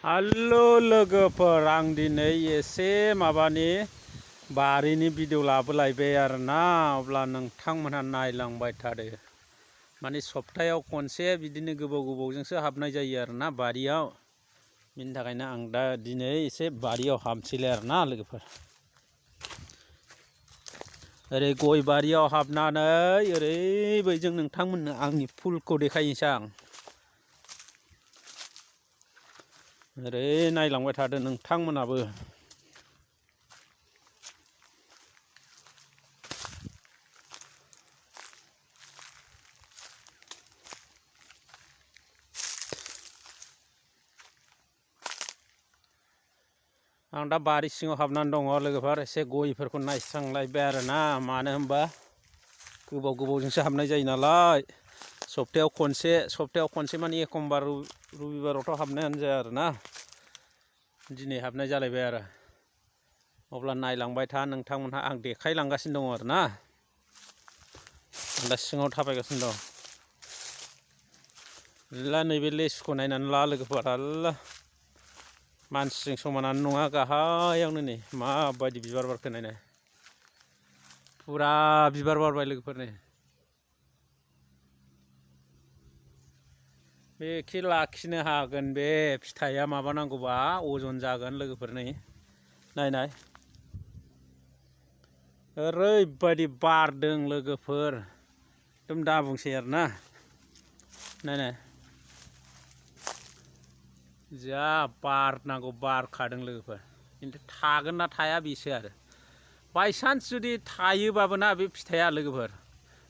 Hello लोगोफोर, आं दिनै एसे माबानि बारिनि भिडिअ लाबोलायबाय आरोना। अब्ला नोंथांमोनहा नायलांबाय थादो। माने सप्तायाव खनसे बिदिनो गोबावजोंसो हाबनाय जायो आरोना बारियाव। बिनि थाखायनो आं दा दिनै एसे बारियाव हाबसैलाय आरोना लोगोफोर। ओरै गय बारियाव हाबनानै ओरैबायजों नोंथांमोननो आंनि फुलखौ देखायनोसै आं। ओरै नायलांबाय थादो नोंथांमोनाबो। आं दा बारि सिङाव हाबनानै दङ लोगोफोर। एसे गयफोरखौ नायस्रांलायबाय आरोना। मानो होनबा गोबावजोंसो हाबनाय जायो नालाय। सप्तायाव खनसे माने एखमबा रबिबारावथ' हाबनायानो जाया आरोना। दिनै हाबनाय जालायबाय आरो। अब्ला नायलांबाय था नोंथांमोनहा, आं देखायलांगासिनो दङ आरोना। आं दा सिङाव थाबायगासिनो दं। ला नैबे लेसुखौ नायनानै ला लोगोफोर। आल्ला मानसिजों समानानो नङा, गाहायावनो नै माबायदि बिबार बारखो नायनाय। फुरा बिबार बारबाय लोगोफोर नै। बेखि लाखिनो हागोन बे फिथाइया माबानांगौबा अजन जागोन लोगोफोर नै। नायनाय ओरैबायदि बारदों लोगोफोर, एकदम दा बुंसै आरोना। नायनाय जा बारनांगौ बारखादों लोगोफोर। खिन्थु थागोन ना थाया बेसो आरो। बायसान्स जुदि थायोबाबो ना बे फिथाइया लोगोफोर,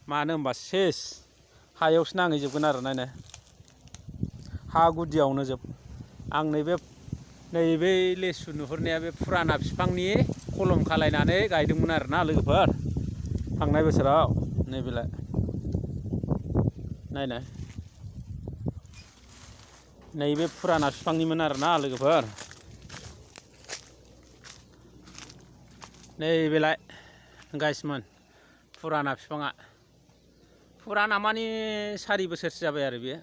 मानो होनबा सेस हायावसो नांहैजोबगोन आरो। नायनाय हा गुदियावनो जोब। आं नैबे लेसु नुहुरनाया बे फुराना बिफांनि खलम खालायनानै गायदोंमोन आरोना लोगोफोर, थांनाय बोसोराव। नैबेलाय नायनाय नैबे फुराना बिफांनिमोन आरोना लोगोफोर। नैबेलाय गायसमोन फुराना बिफाङा। फुराना माने 4 बोसोरसो जाबाय आरो बेयो।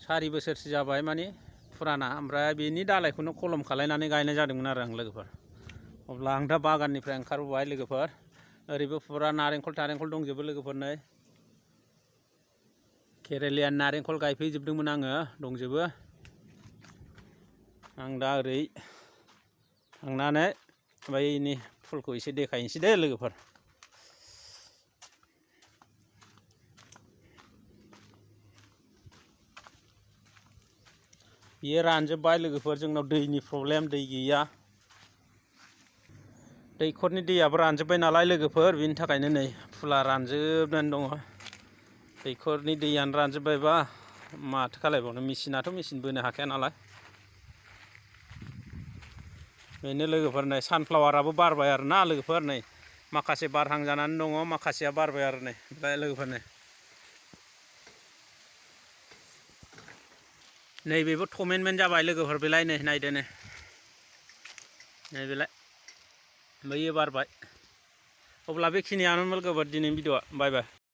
4 बोसोरसो जाबाय माने फुराना। ओमफ्राय बेनि दालायखौनो खलम खालायनानै गायनाय जादोंमोन आरो आं लोगोफोर। अब्ला आं दा बागाननिफ्राय ओंखारबोबाय लोगोफोर। ओरैबो फुरा नारेंखल दंजोबो लोगोफोर नै। केरेलियान नारेंखल गायफैजोबदोंमोन आङो, दंजोबो। आं दा ओरै थांनानै बैनि फुलखौ एसे देखायनोसै दे लोगोफोर। बियो रानजोब्बाय लोगोफोर। जोंनाव दैनि प्रब्लेम, दै गैया। दैखरनि दैयाबो रानजोब्बाय नालाय लोगोफोर, बिनि थाखायनो नै फुला रानजोबनानै दङ। दैखरनि दैयानो रानजोब्बायबा माथो खालायबावनो। मेचिनाथ' बोनो हाखाया नालाय। बेनो लोगोफोर नै सानफ्लावाराबो बारबाय आरोना लोगोफोर नै। माखासे बारहां जानानै दङ, माखासेया बारबाय आरो नै लोगोफोर नै। नैबेबो थमेनमेन्ट जाबाय लोगोफोर। बेलाय नै नायदो नै। नैबेलाय बैयो बारबाय। अब्ला बेखिनियानोमोन लोगोफोर दिनैनि भिडिअ'आ। बाय बाय।